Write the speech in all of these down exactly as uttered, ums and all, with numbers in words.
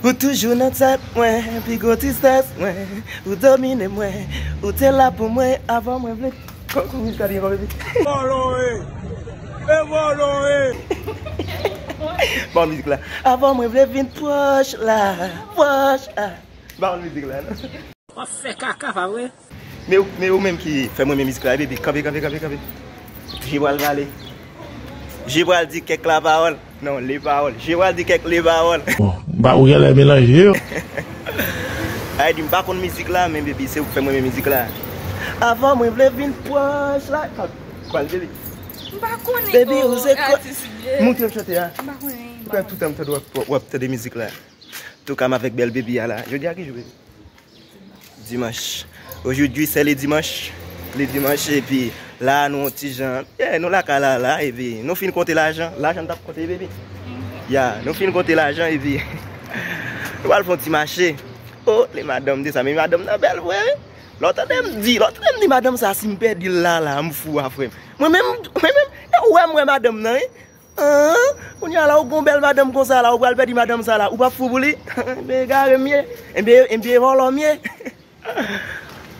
Ou toujou nan tèt mwen, pi gwo tristès mwen. Ou domine mwen, ou te la pou mwen avan mwen vle. Kò, kò, mizik la byen, kò, baby. Vòlò e, e vòlò e. Bon, mizik la. Avan mwen vle vin pwòch la, pwòch la. Bon, mizik la, non. W ap fè kaka, pa vre? Men ou, men ou menm ki fè mwen men mizik la, baby. Kanpe, kanpe, kanpe, kanpe. Je pral pale. Je pral di kèk la pawòl. Non, le pawòl. Je pral di kèk le pawòl. Bon, m pa, ou genlè melanje yo. Ay di m pa konn mizik la, men baby, se ou k fè mwen men mizik la. Avan mwen vle vin pwòch la. Kanpe, pral, baby. M pa konnen. Baby, ou se kwa? Montre m chante a. M pa konnen. Pou kè toutan m tande w ap, w ap tande mizik la. Touka m avèk bèl baby a la. Jodi a ki jou, baby? Dimanche. Aujourd'hui c'est le dimanche. Le dimanche, epi la nou yon ti jan, yeah, nou lakay la la, epi nou fin konte lajan. Lajan n t ap konte, baby. Ya, nou fin konte lajan, epi nou pral fè yon ti mache. Oh, le madanm de sa, men madanm nan bèl vre, wi. Lè w tande m di, lè w tande m di madanm sa, si m pèdi l la la, m fou a, frè m. Mwen menm, mwen menm, lè w wè m wè madanm nan, wi. An, kounye a la, ou gon bèl madanm konsa la, ou pral pèdi madanm sa la, ou p ap fou pou li? Enben egare m ye, enben, enben vòlò m ye.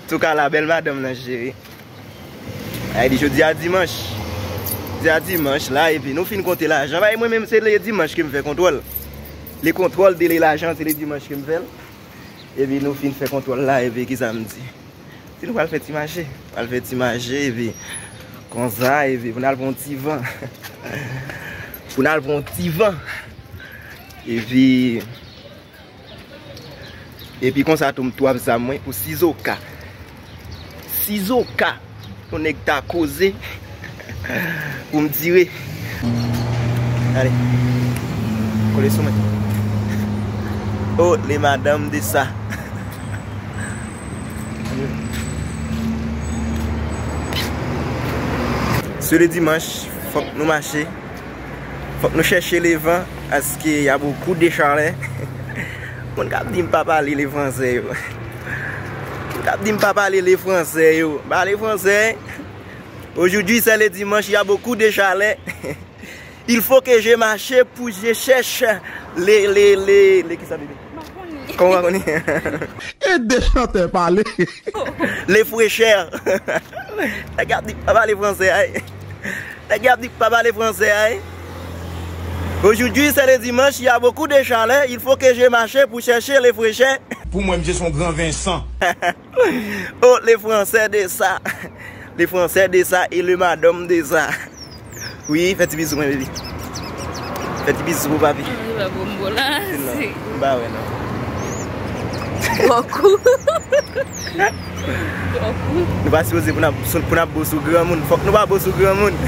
Touka la, bèl madanm nan, cheri. Ay di jodi a dimanch. Jodi a dimanch la, epi nou fin konte lajan. Bay mwen menm, se le dimanch ke m fè kontwòl. Le kontwòl de le lajan, se le dimanch ke m fè l. Epi nou fin fè kontwòl la, epi kisa m di? Di nou pral fè ti mache. Pral fè ti mache, epi konsa, epi pou n al pran yon ti van. Pou n al pran yon ti van. Epi, epi konsa tou m tou ap zam mwen pou sizoka. Sizoka. Yon nèg ta koze pou m tire. Ale. Kole sou mwen. Oh, le madanm de sa. Se le dimanch, fòk nou mache. Fòk nou chèche le van, paske y a beaucoup de chaleur. Moun k ap di m pa pale le fransè yo. Moun k ap di m pa pale le fransè yo. Pale fransè. Aujourd'hui, c'est le dimanche, il y a beaucoup de chaleur. Il faut que je marche pour je cherche le, le, le, le, kisa, bebe? Kòman w pa konnen? Ede chantè pale. Le fraîcheur. Nèg ap di pa pale fransè, ay. Nèg ap di pa pale fransè, ay. Aujourd'hui, c'est le dimanche, il y a beaucoup de chaleur, il faut que je marche pour chercher le fraîcheur. Pou mwen, misye se yon gran Vincent. Oh, le français de ça. Le français de ça et le madame de ça. Wi, fè ti bizou mwen, baby. Fè ti bizou pou papi. Li pa bon m bon la. Non, m pa wè, non. Twò kou. Twò kou. Nou pa sipoze pou n ap, pou n ap bo sou granmoun. Fòk nou pa bo sou granmoun.